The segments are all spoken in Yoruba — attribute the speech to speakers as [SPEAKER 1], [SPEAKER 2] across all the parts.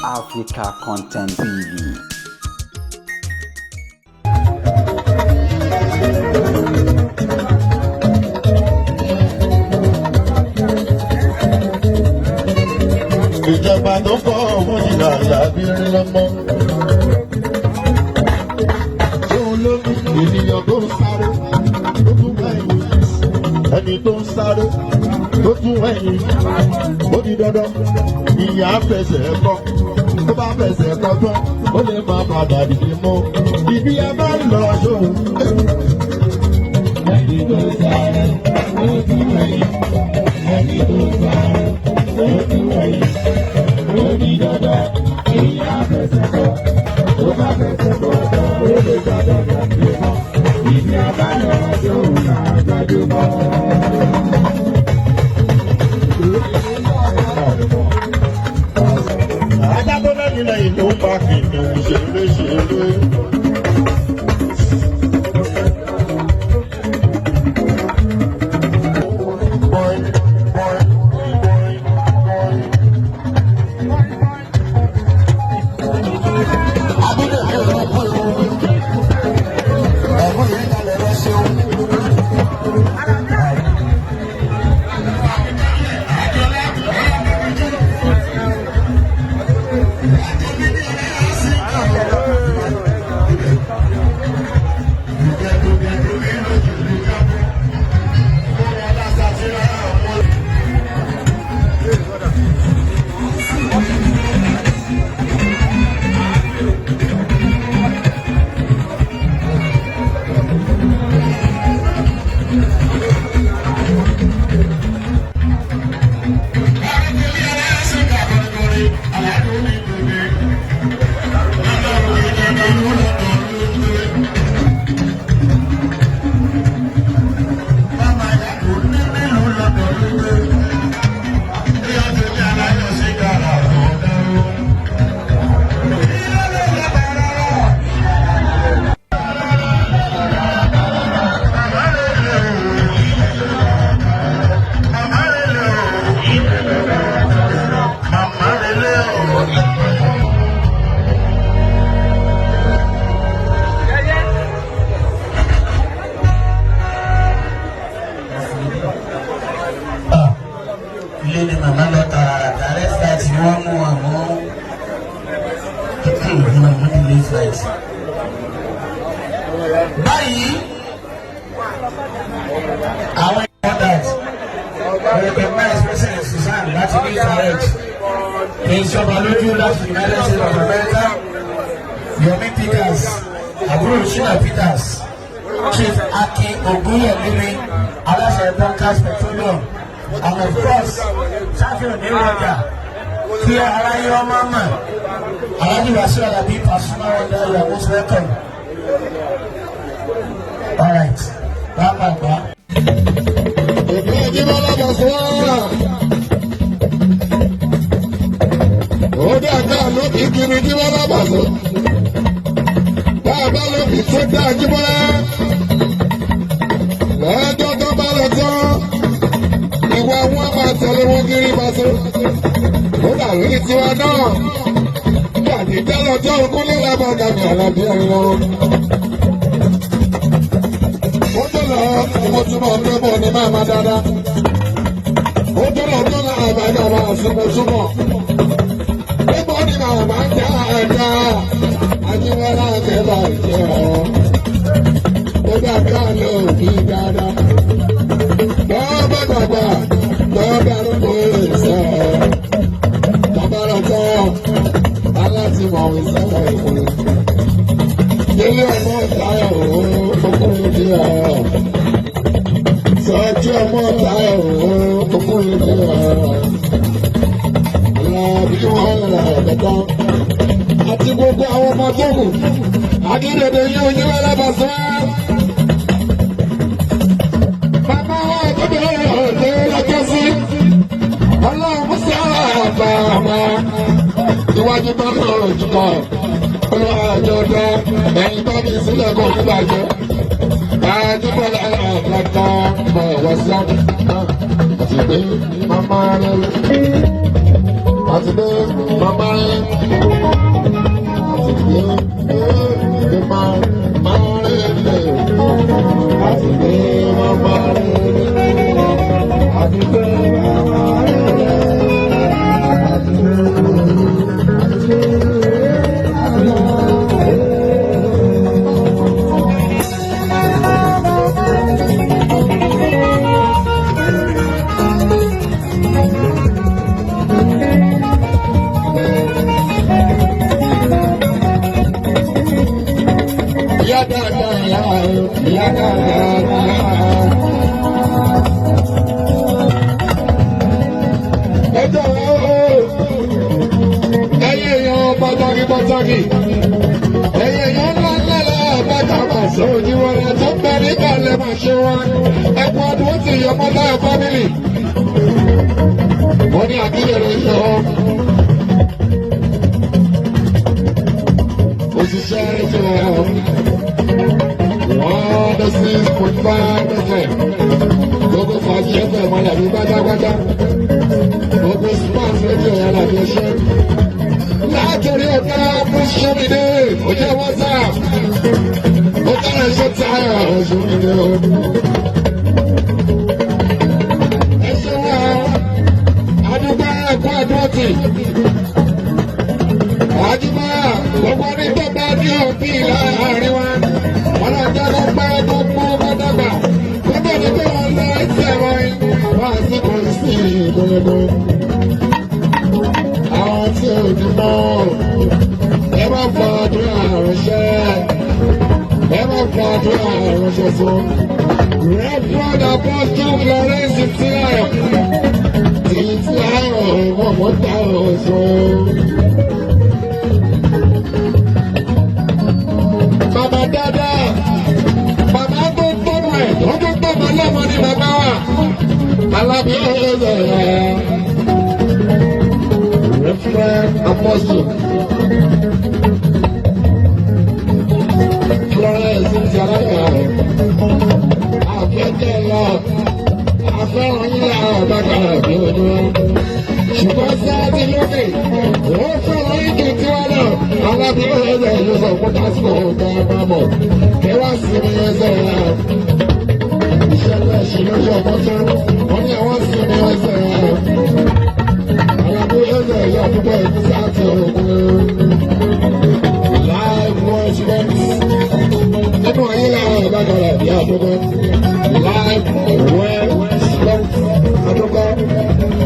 [SPEAKER 1] Africa Content TV.
[SPEAKER 2] Ìjọba tó kọ́ òun ìlà làbírí lọ́mọ. Tóun ló ní ènìyàn tó ń sáré tó tún wẹ̀yìn. Ẹni tó ń sáré tó tún wẹ̀yìn. Ó di dandan ìyá fẹsẹ̀ kọ́. Tó bá fẹsẹ̀ kọ́ tán, ó lè má padà dìde mọ́. Ibi a bá ń lọ sóhun.
[SPEAKER 3] Ẹni tó sáré tó tún wẹ̀yìn. Ẹni tó sáré tó tún wẹ̀yìn. Ó di dandan ìyá fẹsẹ̀ kọ́. Tó bá fẹsẹ̀ kọ́ tán, ó lè padà dìde mọ́. Ibi a bá lọ sóhun là á gbajúmọ̀.
[SPEAKER 2] Ajá tó lẹ́yìn lẹ́yìn ló ń bá kìnìún ṣeré ṣeré. Boy, boy, boy, boy. Abídèmí ò ní kú ewu. Ẹ̀gbọ́n yìí kalẹ̀ rẹ ṣeun.
[SPEAKER 4] Ilé ni màmá lọ tààrà, direct flight ni wọ́n mú àwọn màmá delay flight. Báyìí, àwọn important recognize President Susan láti ní direct ìṣọba lójú láti United States of America, Yomi Peters, àbúrò Shina Peters, Chief Akin Ogunyemimi, aláṣẹ Bunkas Petroleum, and of course Ṣáfihàn ní wọjà kí aráyé ọmọ mọ̀, Alhaji Wasiu Alabi Pasuma Wonder, you are most welcome. All right, bá.
[SPEAKER 2] Èmi Ajíbọ́lá Pasuma. Ó dàgbà lókì kiri Jíbọ́lá Paso. Bá a bá lókì tó dá Jíbọ́lá. Lọ́jọ́ tó bá lọ tán, ìwà wọn máa tẹ̀lé wọn kiri Paso. Ó dà lórí tiwa náà. Gbàdí dálọ́ tó kúnlé lábàgàmì àlàbí ẹ̀rọ. Ó tó lọ, mo túbọ̀ pé bọ̀ ní máa máa dáadáa. Ó tó lọ tó lọ àbájá máa súnmọ́ súnmọ́. Pípọ̀ ní màmá dáadáa. Ajíwọ́lá kẹfà ìjẹ́ ọ̀. Ó dàgbà lọ òbí dáadáa. Lọ́ọ́ dàgbà, lọ́ọ́ darúgbó ìṣẹ́ ọ̀. Bàbá lọ tán, aláti mọ̀ ìṣẹ́ ìkùnrin. Ilé ọmọ táyọ̀ òun, okùnrin ti ọ̀. Sọ́jí ọmọ táyọ̀ òun, okùnrin ti ọ̀. Alábí wọn rà ọ̀dọ́tọ́. Àti gbogbo àwọn ọmọ tó kù. Akíndèdè yóò yí wá lábàṣá. Bàbá wa tó bẹ̀rẹ̀ ọ̀dẹ́ lọ́jọ́ sí. Ọlọ́run sáà bàbá. Iwájú bá lọ́rọ̀ jùlọ. Olúwa àjọ dá ẹ̀yin bá mi sílẹ̀ kó ní bàjẹ́. Àjùbọ̀lá àgbàdá bọ̀ wá sí àdúgbò. Àti pé màmá rẹ̀. Àti dé màmá rẹ̀. Àti dé màmá rẹ̀. Àti dé màmá rẹ̀. Àti dé màmá rẹ̀. Àti dé màmá rẹ̀. Ìyá dáadáa ìyá ìyá dáadáa. Ẹ jọ̀wọ́ o, ẹ̀yin èèyàn pàtàkì pàtàkì, ẹ̀yin èèyàn ńlá ńlá láàbàtà máa sọ òjìwọ̀n tó ń bẹ níkàlẹ̀ máa ṣe wọn. Ẹ̀kọ́ ọdún ó ti yọ mọ́tà fámìlì. Wọ́n ní àkíyè rẹ̀ yọ. Òṣìṣẹ́ ètò 106.5 FM. Gbogbo fàájì FM ọ̀làbí pátápátá. Gbogbo smart radio ọ̀làbí ẹṣẹ́. Látòrí ọ̀gá Mùsùlùmí ó jẹ́ WhatsApp. Ó dára ẹṣẹ́ táyà Mùsùlùmí o. Ẹ ṣe wá àdúgbò ẹ̀kọ́ àdúrótì. Àjùmọ̀ gbogbo ní tó bá ní òbí láàrin wa. Wọ́n náà jẹ́ kó pẹ́ kó pọ́n kó dàgbà. Kó tó ní pé wọ́n lọ ẹsẹ̀ wọn. Wọ́n á sì kò sí ìgbòho. Àwọn tí ò ní mọ́ ẹ má fọ àdúrà ránṣẹ́. Ẹ má fọ àdúrà ránṣẹ́ fún. Reverend Apostle Florence Títílayọ̀. Títílayọ̀ mọ̀mọ́ dá ọ̀ṣun. Bàbá dáadáa, bàbá tó ń tọ́nu ẹ̀, tó ń tọ́nu ọlọ́mọ ni bàbá wa. Alábí ọ̀rẹ́ ẹ̀. Reverend Apostle Florence Títílayọ̀. Àfẹ́jẹ́ lọ, àfẹ́ràn yín láwọn bàkàrà bí ojú wa. Ṣùgbọ́n sáà ti lókè, wọ́n fẹ́ràn yín ju tiwa náà. Alábí ọ̀rẹ́ ló sọ pé tásìkò ọ̀gá máa bọ̀. Kẹwàá sí mi ẹsẹ̀ rẹ̀. Ìṣẹ̀lẹ̀ ṣe lójú ọmọ tó. Wọ́n ní àwọn sí mi ẹsẹ̀ rẹ̀. Alábí ọ̀rẹ́ yóò dúpọ̀ ìlú sáà ti òkun. Live worship. Nínú ayé làwọn ìbákanlẹ̀ bí àdúgbò. Live worship. Àdúgbò.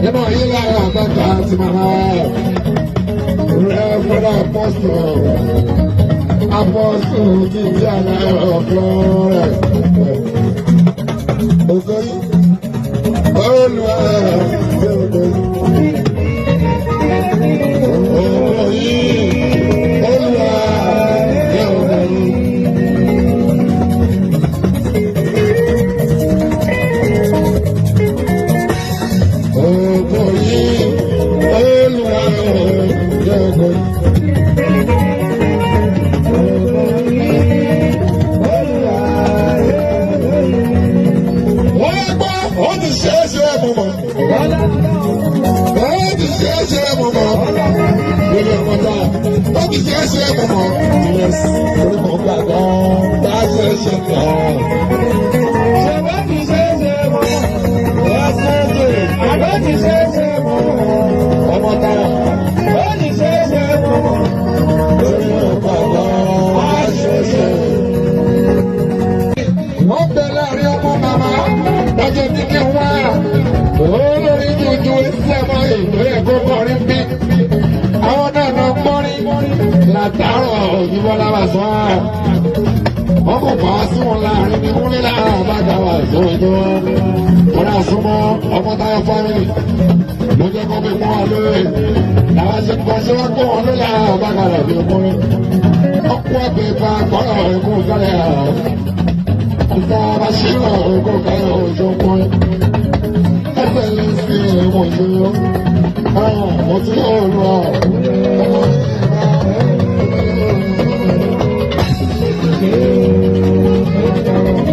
[SPEAKER 2] Nínú ayé làwọn àbákan àti màmá. Reverend Apostle. Apostle Títí Aláyọ̀ Florence. Ògo yìí. Olúwa ògo yìí. Ògo yìí. Olúwa ògo yìí. Ògo yìí. Olúwa ògo yìí. Wọ́n yẹ gbọ́, ó ti ṣe é ṣe é mọ̀ mọ̀. Ó ti ṣe é ṣe é mọ̀ mọ̀. Lórí ọmọ tá ó ti ṣe é ṣe é mọ̀ mọ̀. Yes, orí mọ̀ gbàgbọ́ bá ṣe é ṣe kàn.
[SPEAKER 3] Ṣé ti ṣe é ṣe mọ́? Ó ṣe é ṣe. Àbọ̀ ti ṣe é ṣe mọ́.
[SPEAKER 2] Ọmọ tá
[SPEAKER 3] Ó ti ṣe é ṣe mọ́.
[SPEAKER 2] orí mọ̀ gbàgbọ́ bá ṣe é ṣe. Wọ́n bẹ láàrin ọmọ màmá lọ́jọ́ ní kí n wá. Olórí jújú sẹ́mọ̀ ìpínlẹ̀ kó kọrin bí. Àwọn náà lọ gbọ́rin látàárọ̀ òyìnbó lábàṣọ́. Wọ́n kò bá sí wọn láàrin ní kúnlé láàrin àbájá wà sójú. Wọ́n náà súnmọ́ ọmọ táyọ̀ fámìlì. Ló jẹ́ kó fi pọ́n wọn lóye. Làwọn ṣe kọ́ ṣé wọ́n kó wọn lóye láàrin àbájá rẹ̀ bí ọkùnrin. Ọkọ̀ ẹ̀bẹ̀ bá gbọ́dọ̀ ẹ̀kú kálẹ̀ Ìta bá ṣe ọkọ̀ kálẹ̀ òjò pọ́n. Ẹsẹ̀ lè sí ìwọ̀n ìṣòro. Mo ti yóò lọ.